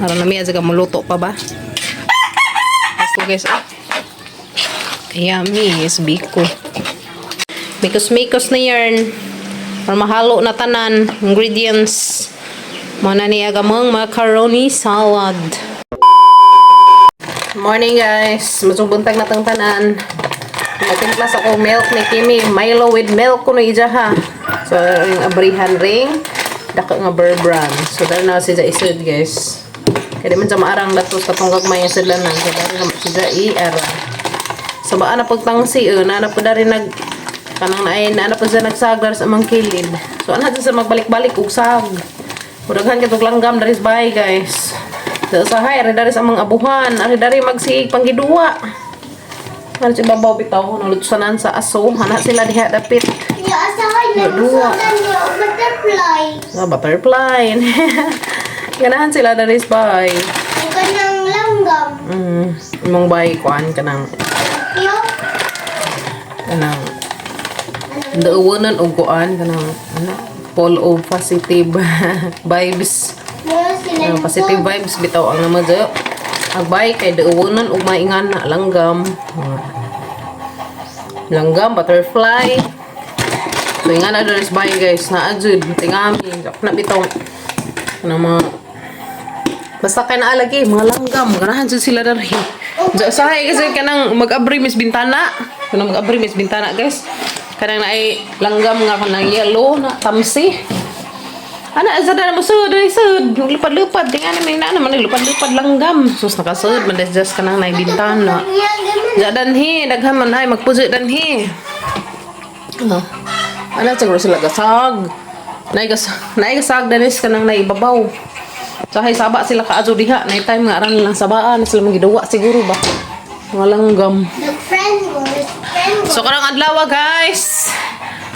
Aron na miya sa muluto pa ba? Let's go, guys. Ah. Yummy is biko. Mikos-mikos na yarn. Or mahalo na tanan ingredients. Mo na niya gamang macaroni salad. Morning, guys. Maayong buntag na tang tanan. Nagtimpla sa ako milk ni Kimi. Milo with milk kuno ija ha. So yung abrihan ring dako nga Bear Brand. So dahil na siya isod, guys. Kaya di man sa maarang datos katong gagmay nga sila nang. So dahil na siya i-ara. So baa na pagtangsi eh, na na po dari nag kanang naay na na po siya nagsaglar sa amang kilid. So ana sa magbalik-balik og sag. Mudaghan kay langgam dari sa bahay, guys. Sa usahay ari dari sa amang abuhan, ari dari magsiig panggiduwa. Ano si babaw bitaw nalutsanan sa aso, hana sila diha dapit. Ya, asahan niya, Dua. masadan niya, butterfly. Ah, butterfly. Ganahan sila dari sa bahay. Ang kanang langgam. Imong bahay kuan kanang Yo, kanang dauwanan og kuan kanang ano, full of positive vibes. Mura sila Ano, positive vibes bitaw ang naman dyo. Agbay kay dauwanan og maingan na langgam. Langgam, butterfly. So ingan na diri sa bahay, guys, naa jud tingami. Na bitaw kanang mga basta kay naa lagi mga langgam, ganahan jud sila diri. Sa usahay kasi kanang mag-abri mis bintana. Kanang mag-abri mis bintana, guys. Kanang naay langgam nga kanang yellow na tamsi. Ana, asa na mo sud, ay sud. Lupad-lupad, tingnan may na naman lupad-lupad langgam. Sus, nakasud man just kanang naay bintana. Niya, ganun. Ja danhi, daghan man ay magpuso danhi. Ano? Ana siguro sila gasag. Naay gasag danis kanang naibabaw. So hay saba sila kaadyo diha, nay time nga aran lang sabaan sila magiduwa siguro ba. Mga langgam. The friend goes, friend goes. So karong adlaw, guys.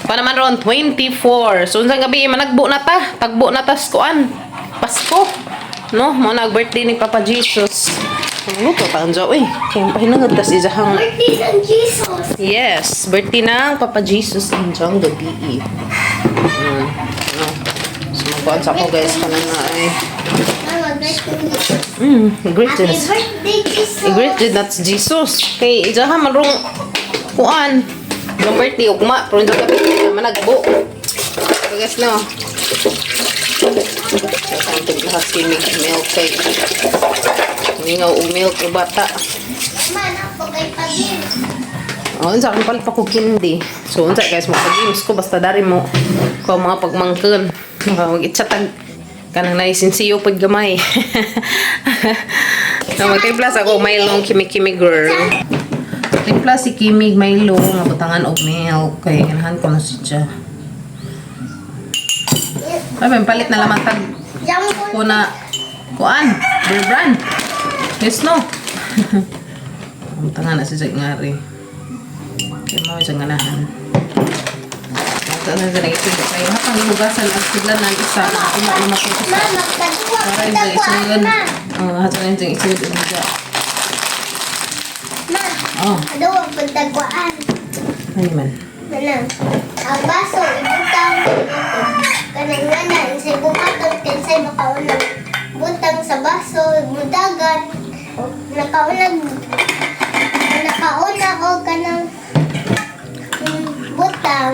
Pa naman ron 24. So unsang gabi managbo na ta, tagbo na tas kuan. Pasko. No, mo nag birthday ni Papa Jesus. Ang luto pa ang jaw eh. Kaya pahinangad tas isahang Birthday ng Jesus. Yes, birthday ng Papa Jesus ang gabi. No. So magkuan sa ako, guys, kanang na ay Mama, birthday Jesus. Great Happy din. birthday, Jesus. I-greet din that's Jesus. Kay ijaha man rong kuan. Yung birthday ugma pero sa gabi managbo. So guys, no. So ang tiglahat si milk kay mingaw og milk og bata. Mama, napagay pagin. Oh, unsa akong palit pa ko candy. So unsa, guys, mo pag-games ko basta dari mo ko mga pagmangkon. Maka mag-itchatag kanang naisinsiyo pag gamay. No, magtimpla sa ako Milo kimi-kimi girl. Timpla si Kimi Milo nga butangan og milk kay ganahan ko na siya. Ay, may palit na lamang tag Jumbo. ko na kuan, Bear Brand. Yes, no. Butangan na si Jack ngari. Kaya mo siya ganahan. Ito na siya nag-isip kayo. Hapang hugasan ang sila ng isa. Kuma na makuha. Mama, tagwa, Para yung tagwa, isugod. ma. Oh, hasa na yung isugod. Ma, Oh, adawa pagtagwaan. ano man. Mana, ang baso, ibutang, kanang ngana, sa buhaton, kinsay makaunang butang sa baso, mudagan, nakaunang, nakauna o kanang butang,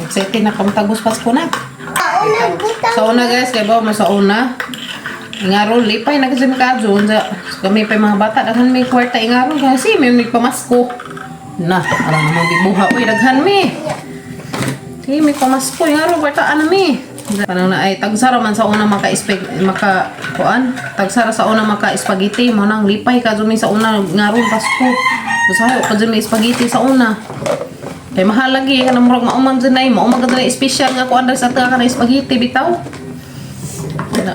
Excited na kami tagos Pasko na. kaunang butang, Sa una, guys, kay ba mo sa una? Ingaron, lipay na kasi makaadyo. Unsa, kami pa yung mga bata, daghan may kwarta ingaron kasi may pamasko. Na, alam naman bibuha. Uy, daghan mi. Sige, may pamasko. Ingaron, kwarta ano mi. Kanang na ay tagsara man sa una maka maka kuan, tagsara sa una maka spaghetti mo nang lipay ka mi sa una ngaron Pasko. Usahay pa may spaghetti sa una. Kay mahal lagi kanang murag mauman dyan ay mauman ka dyan special nga kuan diri sa taga kanang spaghetti bitaw. Na,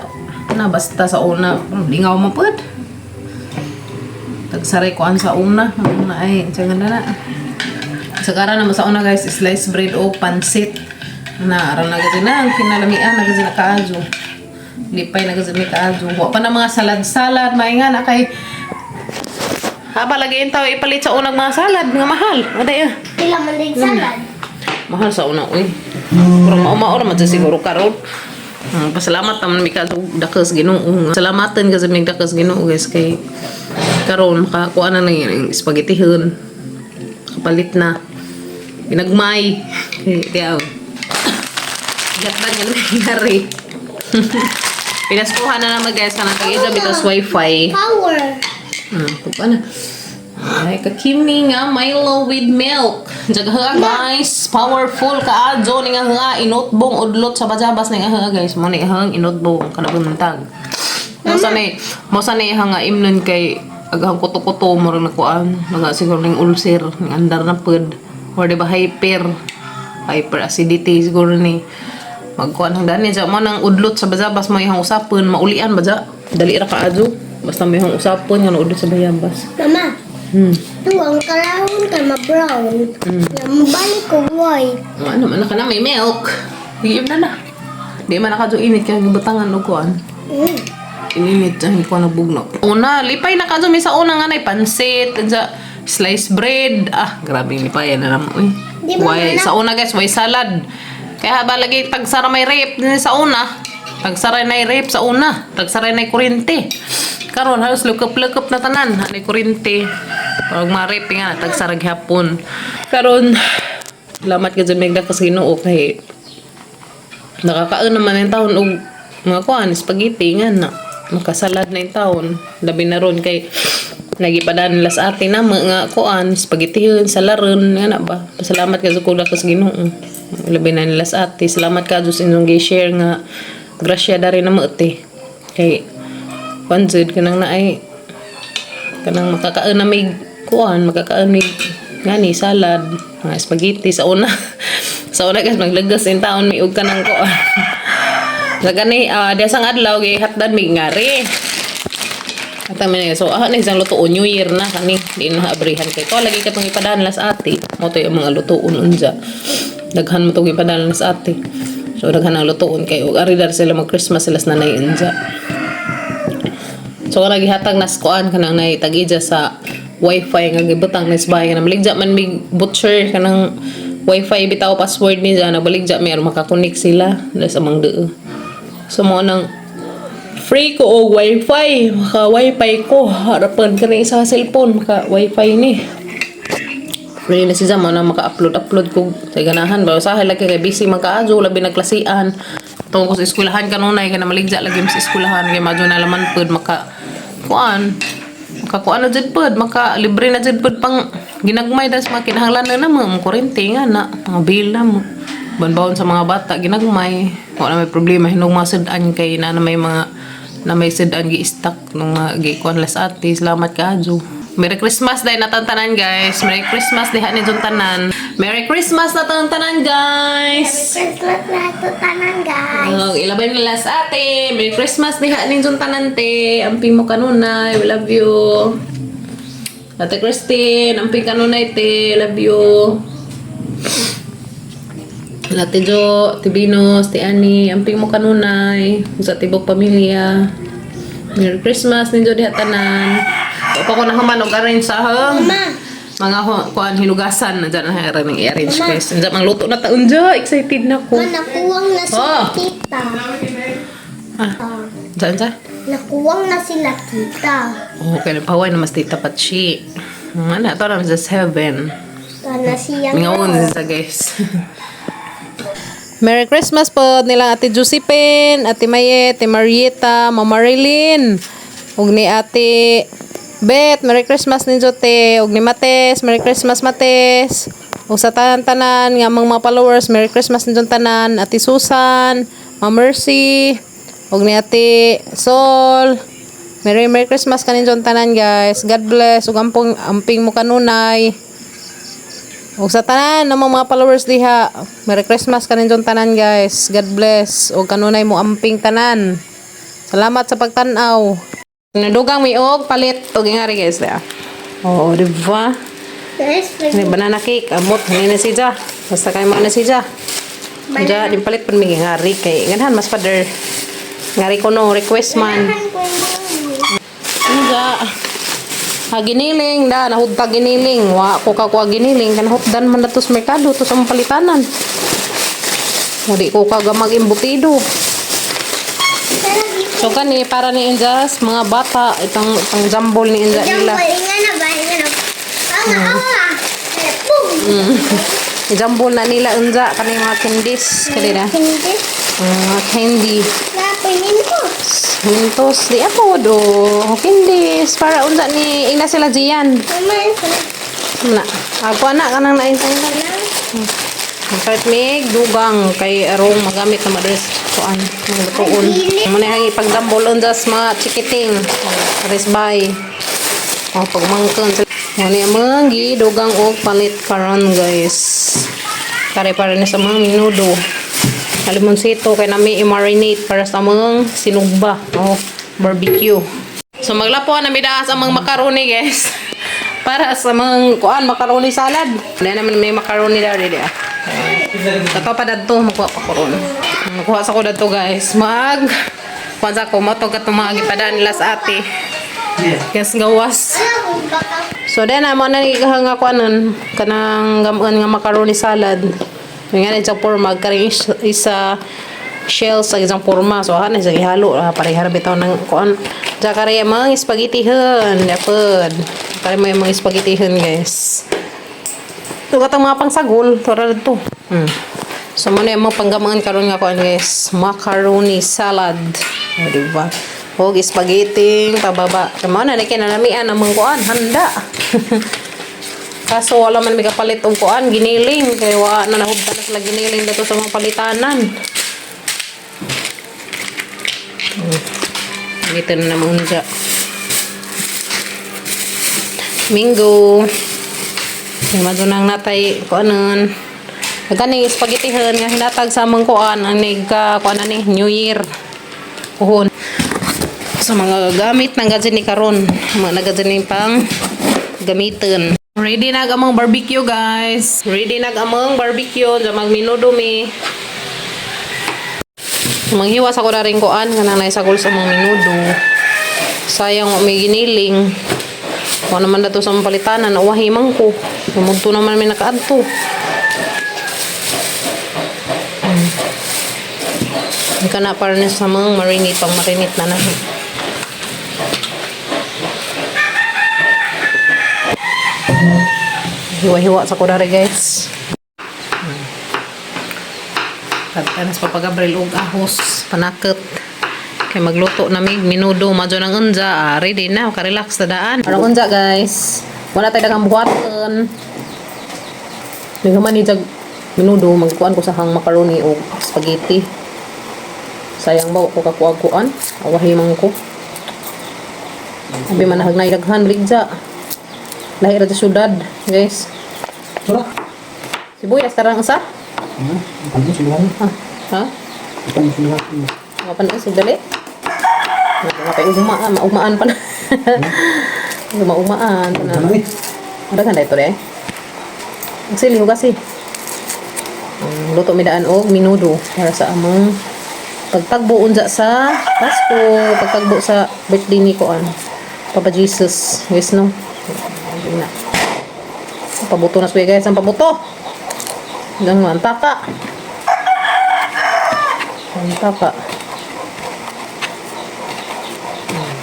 na basta sa una, lingaw man pud. Tagsaray kuan sa una, ang una ay sa ganda na. Sa naman sa una, guys, slice bread o pansit. Na aron na gud na ang kinalamian na gud na kaadyo. Lipay na gud mi kaadyo. Wa pa na mga salad-salad, may nga na kay Haba lagi yung tao ipalit sa unang mga salad nga mahal. Aday ah. Pila man din salad. Mahal sa una, uy. Pero mauma-ura man dyan siguro karon. Pasalamat naman mi ka dakes Ginoo. Salamatan kasi mi dakes Ginoo, guys, kay karon makakuha na ng spaghettihon. Kapalit na. Ginagmay. Kay tiyaw. Gatban nga nangyari. Pinaskuhan na naman, guys, kanang tag-ija bitos wifi. Power. Tupa na. Ay, kakimi nga, Milo with milk. Jagha, guys. Powerful ka adyo ni nga ha. Inotbong udlot sa bajabas ni nga ha, guys. Mo ni hang inotbong kanabuntag. Mo sa ni nga imnon kay aghang kuto-kuto mo rin nakuan. Mga siguro ning ulcer, ning andar na pud. Or di ba hyper? Hyper acidity siguro ni. Magkuan hang dani sa mo nang udlot sa bazabas mo ihang usapon, maulian ba ja? Dali ra ka adyo. Basta mo ihang usapon nga udlot sa bayabas. Mama, ito ang kalahon ka ma-brown. Mm. Mabalik ko white. Ano man ka na may milk. Di na na. Di man naka init kay gibutangan og kuan. Init ang ko na bugno. Una, lipay na kadyo mi sa una nga nay pansit, sa sliced bread. Ah, grabe lipayan na naman uy. Di ba Way, na- sa una, guys, way salad. Kaya ba lagi tagsara may rape din sa una. Tagsara na rape sa una. Tagsara na kuryente. Karon halos lukop-lukop na tanan, ani kuryente. Pag ma-rape nga tagsara gihapon. Karon salamat ka dyan Megda kasi Ginoo kay nakakaon naman yung taon og mga kuan spaghetti nga na makasalad na yung taon labi na ron kay nagipadaan nila sa atin na mga kuan spaghetti yun salaron nga na ba. Pasalamat ka sa kulang sa Ginoo, labi na nila sa ate. Salamat ka Diyos inyong gi-share nga grasya dari na mo ate kay kuan jud kanang naay kanang makakaon na may kuan makakaon may ngani salad mga spaghetti sa una. Sa una, guys, maglagas in taon may og kanang kuan sa gani desang adlaw gihatdan mig ngari. At amin so ah na isang lutoon New Year na kani di na abrihan kay ko lagi katong ipadaan las ate mo to yung mga lutoon unja daghan mo tong ipadaan las ate. So daghan ang lutoon kay og ari dar sila mag Christmas sila sa nanay unja. So kanang gihatag nas kuan kanang nay tag-ija sa wifi nga gibutang nas bahay nga namaligja man mig butcher kanang wifi bitaw password ni dyan nabaligja may aron makakonek sila das amang doo. So mo nang free ko og wifi, maka wifi ko harapan kani sa cellphone maka wifi ni. Free na siya mo na maka-upload upload ko sa ganahan ba usahay lagi kay busy man kaadyo labi nagklasian. Tungkol ko sa eskwelahan kanunay kay namaligja lagi sa eskwelahan kay madyo na laman pud maka kuan maka kuan na jud pud maka libre na jud pud pang ginagmay das mga kinahanglan na namo mga kuryente nga na mga bill na mo banbawon sa mga bata ginagmay wala may problema hinog mga sudan kay na, na may mga na may sudan gi-stock nung mga gi-kuan las ate. Salamat kaadyo. Merry Christmas dahil natantanan, guys. Merry Christmas diha ni tanan. Merry Christmas na tanan, guys. Christmas na ito tanan, guys. Oh, ilabay nila sa ate. Merry Christmas diha ni tanan te. Amping mo kanunay. We love you. Ate Christine, amping kanunay te. Love you. Ate Jo, Ate Binos, Ate Annie, amping mo kanunay. Sa tibok pamilya. Merry Christmas ninyo diha tanan. Pa ko na human og arrange sa ha. Mama, Mga kuan hinugasan na dyan na rin i-arrange, guys. Unsa mang luto na taon dyan. Excited na ko. Ma, nakuwang na sila Oh. tita. Ah, Ah, dyan siya? nakuwang na sila tita. Okay, paway na mas tita Patsi. Ano, ito naman sa 7. Sana siya Mingaon sa guys. Merry Christmas po nila Ate Josephine, Ate Mayet, Ate Marieta, Mama Marilyn, ug ni Ate Beth, Merry Christmas ninyo te, ug ni Mates, Merry Christmas Mates. Ug sa tanan-tanan nga mga followers, Merry Christmas ninyo tanan, Ate Susan, Ma'am Mercy, ug ni Ate Sol. Merry Merry Christmas kaninyo tanan, guys. God bless ug ampong amping mo kanunay. Ug sa tanan ng mga followers diha, Merry Christmas kaninyong tanan, guys. God bless. Ug kanunay mo amping tanan. Salamat sa pagtan-aw. Nadugang mi og palit og ingari, guys diha. Oo, di ba? Guys, Ni banana cake amot ni na siya. Basta kay mo na siya. Ja, din palit pud mi ngari kay ganahan mas father. Ngari ko no request man. Ganahan ko yung mga Unja. Ha giniling da nahudta giniling wa ko ka kuha giniling kan hutdan man na to sa merkado to sa mga palitanan. Wadi ko ka gamag embutido. So kani para ni Injas mga bata itong itong jambol ni Inja nila. Jambol, nga na ba? Nga na. Awa, awa. Boom! Jambol na nila unja kani mga candies kani na. Hindi. Mga candy. Napinin ko. Mintos di ako do. Candies para unja ni ina sila Gian. Mama, Na. Ako na kanang naintay na. Kahit may dugang kay arong magamit na madres kuan mga lutuon. Muna ang ipagdambol unja sa mga chikiting. Res bay. O pagmangkon. Muna ang mga gidugang og palit karon, guys. Kare para ni sa mga minudo. Alimonsito kay nami i-marinate para sa mga sinugba o barbecue. So maglapo na mi daa sa mga macaroni, guys. Para sa mga kuan macaroni salad. Wala naman may macaroni dari di ah. Tato pa dadto magkuha pa ko ron. Magkuha sa ko dadto, guys. Mag kuan sa ko mo to katong mga gipadaan nila sa ate. Yes, gawas. Alam, baka So then amo na ni gahanga ko anon kanang gamuan nga macaroni salad. Yung nga sa forma karing isa shell sa isang forma. So ana sa gihalo ah, pareha ra bitaw ng kuan. Ja kare mga spaghetti hun, dapat. Kare may mga spaghetti hun, guys. So katong mga pangsagol, tora dito. So mo na yung mga panggamaan karon nga kuan, guys, macaroni salad. O, di ba? Og spaghetti pababa. Tama na ni kinalamian ang mga kuan, handa. Kaso wala man may kapalit og kuan, giniling kay wa na nahubtan na sila giniling dito sa mga palitanan. Gamitin na naman unja. Minggo. May madunang natay kuanon. Gani spaghettihan nga hinatag sa among kuan ang nigka kuan ani New Year. Kuhon. Sa mga gamit ng gadget ni karon, mga nagadyan ni pang gamitin. Ready na ang among barbecue, guys. Ready na ang among barbecue, sa magminudo mi. Manghiwas ako na rin kuan kanang naisagol sa mga minudo. Sayang wa may giniling. Wa naman dato sa mga palitanan, uwahi man ko. Mudto naman may nakaadto. Ka na para ni sa mga marinate, pang marinate na na. Hiwa-hiwa sa kudari, guys. Pagkanas pa Gabriel og ahos panakot. Kay magluto na mig minudo madyo ng unja, ah, ready na, ka-relax na daan. Anong unja, guys? Wala tayo dagang buhaton. Naghuman ni jag minudo magkuan ko sa hang macaroni o spaghetti. Sayang ba ko kakuag kuan? Awahi man ko. Abi man hagnay daghan baligja. Lahi ra sa syudad, guys. Tara. Sibuyas tarang usa? Ano sila? Ah, ha? Ano sila? Mga pa na dali. Mga pa umaan, maumaan pa na. Maumaan pa na. Ano eh? Daghan na ito re. Ang sili kasi. Luto mi daan og minudo para sa among pagtagbo unja sa Pasko, pagtagbo sa birthday ni koan. Papa Jesus, yes no. Ayun na. Ang pabuto na suya, guys, ang pabuto. Hanggang mantaka. Mantaka.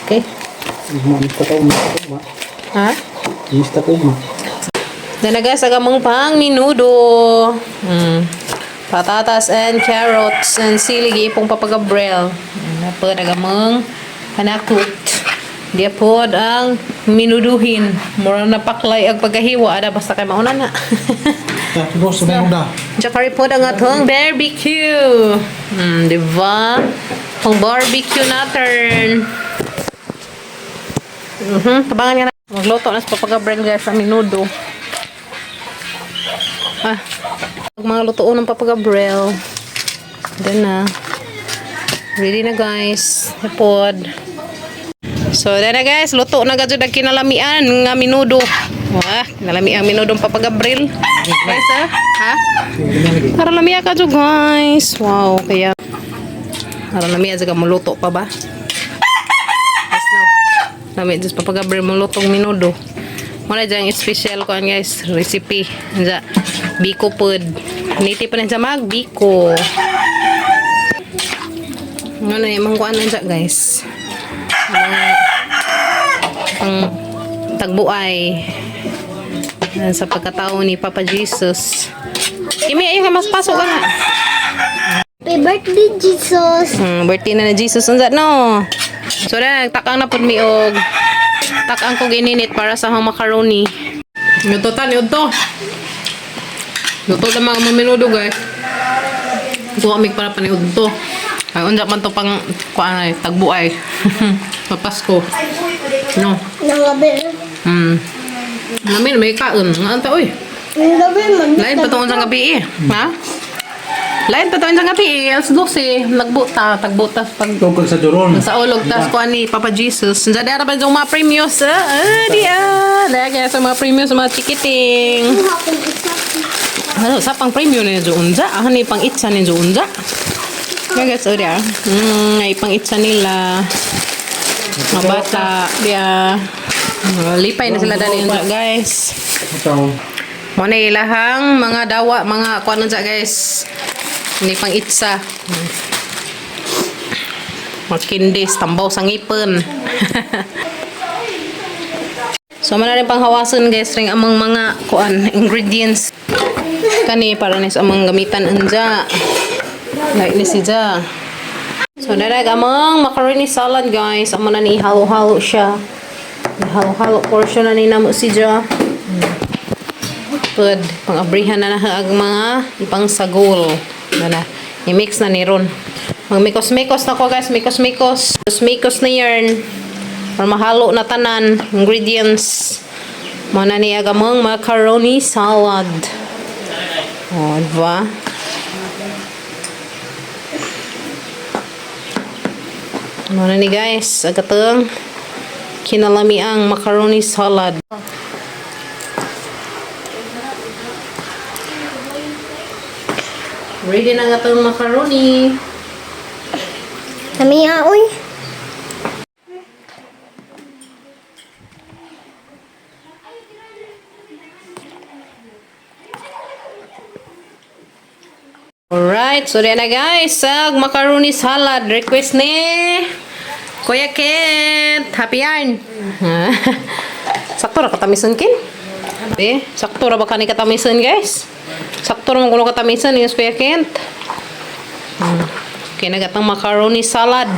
Okay. Mista ka uma. Uma. Ha? Mista ka uma. Then guys, agamang pang minudo. Patatas and carrots and sili gipong Papa Gabriel. Napod agamang panakot. Di pod ang minuduhin. Mura na paklay ang pagkahiwa. Ada basta kay mauna na. Boss, meron na. Tsaka rin po ang atong barbecue. Di ba? Pang barbecue natin. Tabangan nga na. Magluto na sa Papa Gabriel, guys, sa minudo. Ah, mga lutoon ng Papa Gabriel. Then na. Ready na, guys. Ipod. So, then na, guys. Luto na gadyo ang kinalamian nga minudo. Wah, kinalamian minudo ng Papa Gabriel. Guys, ah. Ha? Para lamia ka dyan, guys. Wow, kaya para lamia dyan ka muluto pa ba? Yes, no. Lami dyan Papa Gabriel mulutong minudo. Muna dyan special ko guys, recipe. Diyan, biko pod. Niti pa na siya mag biko. Ano na imong kuan na guys. Mga pang tagbuay. Yan, sa pagkatao ni Papa Jesus. Kimi, ayun ka, mas pasok ka nga. Happy birthday, Jesus. Birthday na ni Jesus unsa no. So na nagtakang na pud mi og takang kog ininit para sa akong macaroni. Luto ta ni udto. Luto ta mga maminudo, guys. Tuwa mig para pa ni udto. Ay unsa man to pang kuan ay tagbuay. Sa Pasko. No. Nang gabi. Namin may kaon. Nga anta oy. Nang gabi, man. Lain pa tungod sa gabi eh. Ha? Lain pa tungod sa gabi eh. Alas 12. Nagbuta. Tagbuta pag Tugkol sa duron. sa ulog tas kuan ni Papa Jesus. Diyan dara pa yung mga premios. Ah, di ah. Dahil kaya sa mga premios, mga chikiting. Kuha kong isa. Ano, sa pang premio ni Junja. Ah, ni pang itsa ni Junja. Kaya guys, oh, di ah. Ay pang itsa nila. Mga bata, di ah. Oh, lipay na sila dali unja, guys. Ito. Mo na ilahang mga dawa, mga kuan unja, guys. Ni pang itsa. Mga kindis, tambaw sa ngipon. So man na rin panghawason guys ring among mga kuan ingredients kani para ni sa among gamitan unja. Like ni siya. So darag among macaroni salad, guys. Amo na ni halo-halo siya. Halo-halo portion na ni namo siya. Pud pangabrihan na na ang mga ipang sagol. Na na i-mix na ni ron. Magmikos-mikos na ko, guys, mikos-mikos. Mikos na yarn. Or mahalo na tanan ingredients. Mo na niya gamong macaroni salad. O, diba? Mo na ni guys, agateng kinalami ang macaroni salad. Ready na nga itong macaroni. Kami nga, uy. Alright, so na guys, sag macaroni salad request ni Kuya Kent. Happy yarn. Sakto ra katamison kin? Eh, sakto ra ba kani katamison, guys? Sakto ra man kuno katamison ni Kuya Kent. Okay, nagatang macaroni salad.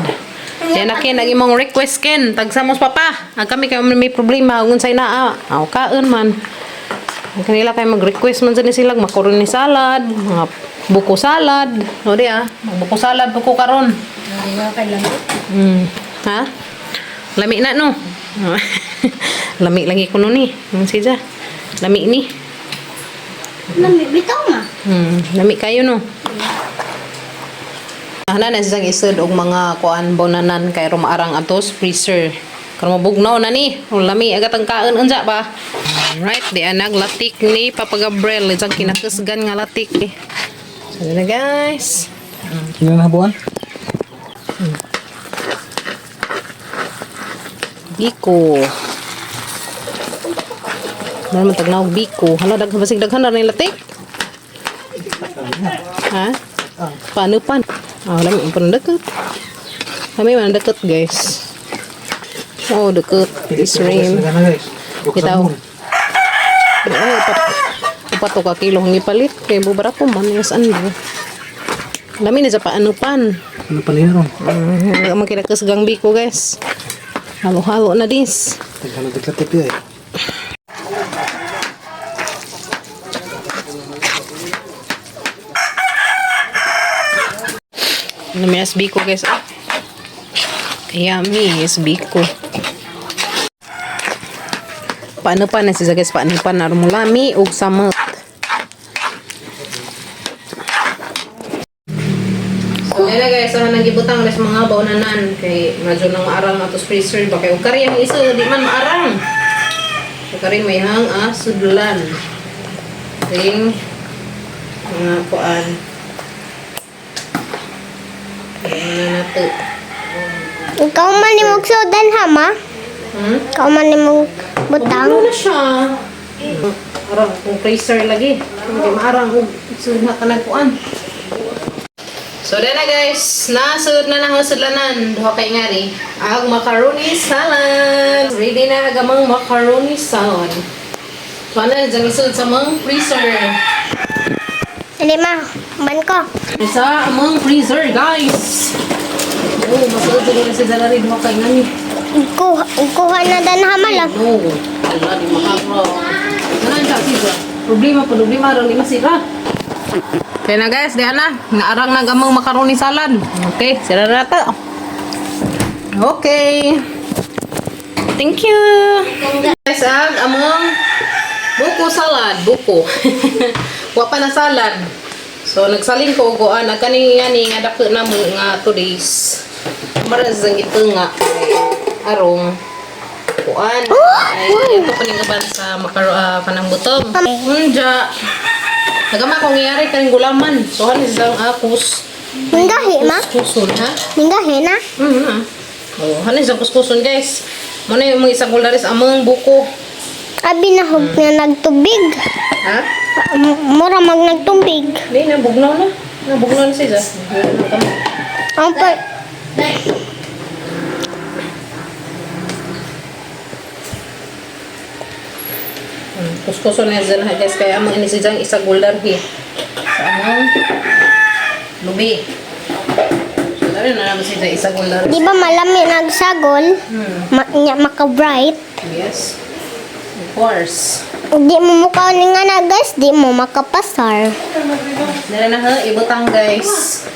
Yan na kin, ang imong request kin. Tagsamos papa. Ang kami kay may problema kung unsay naa. Aw kaon man. Ang kanila kay mag-request man sa ni sila macaroni salad, mga buko salad. O di ah, buko salad buko karon. Ha? Lami na no. Lami lagi kuno ni. Ang siya. Lami ni. Lami, bitaw ma. Lami kayo no. Ana na siyang isod og mga kuan bonanan kay rumaarang atos freezer. Karon mabugnaw na ni. Ang lami agat ang kaon unsa ba? Right, di anag latik ni Papa Gabriel. Isang kinakasgan nga latik eh. So na guys. Sino na buwan? Biko. Meron man tagnaw biko. Hala daghan basig daghan na rin latik. Ha? Paano pan? Ah, lami pa deket. Lami man deket, guys. Oh, deket. This rim. Sino na guys? Bitaw. Ay, upat to ka kilo ang ipalit. Kay bubara ko man yes ano. Lami na sa paano pan. Ano pa niya ron? Ang kinakasgang biko, guys. Halo-halo na dis. Taghalo taglatip eh. Lami as biko, guys. Ah. Yummy is biko. Paano pa na siya guys? Paano pa na rumulami ug samot. So, ayun guys, sa nang gibutang les mga baunanan kay medyo nang maarang ato sa freezer ba kay ug kari ang isa di man maarang. So kari may hang ah, sudlan. Ring mga kuan. Ayan na nato. Ikaw man ni magsudan ha, ma? Hmm? Ikaw man ni mong butang. Ano na siya? Arang kung freezer lagi. Hindi maarang og sud na kanang kuan. So So then na guys, nasud na nang sudlanan duha kay ngari. Ang macaroni salad. Ready na ang amang macaroni salad. So ano dyan isud sa amang freezer. Dali ma, man ko. Sa amang freezer guys. Oh, masud sa sa salad duha kay ngani. Kuha, kuha na dan hamala. No, ala di makabro. Ano ang siya? Problema problema ron di masira. Okay na guys, diyan na. Naarang na gamang macaroni salad. Okay, sira na ta. Okay. Thank you. Guys, ang among buko salad, buko. Wa pa na salad. So nagsalin ko goan ang kaning ngani nga dako na mo nga 2 days. Maraz ang itunga arong kuan. Ay, ito pa ning uban sa makaro kanang butong. Unja. Nagama ko ngiyari kaning gulaman. So hanis ang akos. Ninggahi ma. Kuskuson ha? Ninggahi na. Mm. Oh, hanis ang kuskuson guys. Mo na yung mga isang gularis among buko. Abi na hug na nagtubig. Ha? Mura mag nagtubig. Hindi, nabugnaw na. Nabugnaw na siya. Ang pa Kuskuson na dyan ha guys. Kaya among ini siya isa gularhi. Sa among lubi. So, dali na naman siya isa gularhi. Di ba malami nagsagol? Ma, nya maka-bright. Yes. Of course. Di mo mukha ni nga na guys, di mo makapasar. Dali na ha, ibutang guys.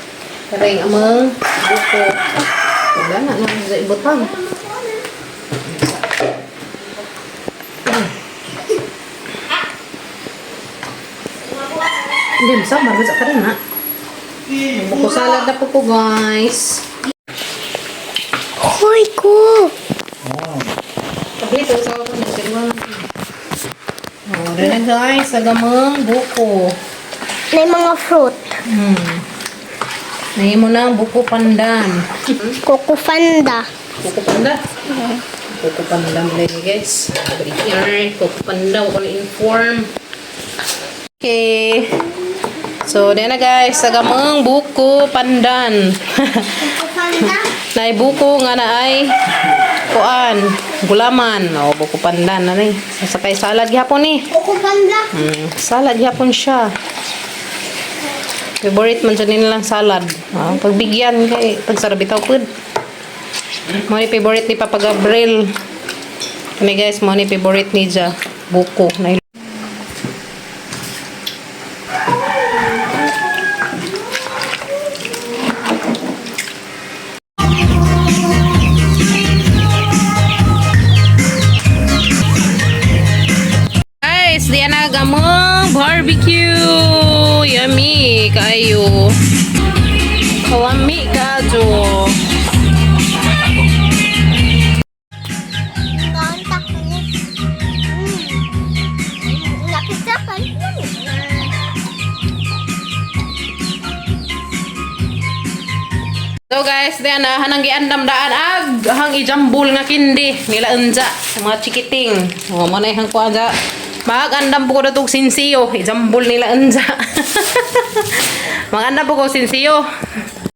Kaya yung among buko. Wala na naman siya ibutang. Hindi, basta marbasa ka rin ha. Buko salad na po po guys. Hoy ko. Tablito sa ako na siguro. Oh, dali na guys, agamang buko. May mga fruit. Nahimo na ang buko pandan. Kukufanda. Buko panda. Buko panda mo lang guys. Here, buko panda ko na inform. Okay. So, dali na guys, agamang buko pandan. Kukufanda. Nay buko nga na ay kuan, gulaman. O, buko pandan na ni. Sa kay salad gihapon ni. Kukufanda. Salad gihapon siya. Favorite man siya nilang salad. Ah, pagbigyan kay pagsarabitaw pud. Mo ni favorite ni Papa Gabriel. Kani guys, mo ni favorite ni Ja. Buko na. Guys, di na gamong barbecue. Yummy kayo. Kalami kajo. Kauntak ni. Nakisapan. So guys, di na hanang giandam daan ag hang ijambul nga kindi nila unja mga chikiting. O mo na hang kuan ja. Magandam po ko na tog sinsiyo, ijambul nila unja. Magandam po ko sinsiyo.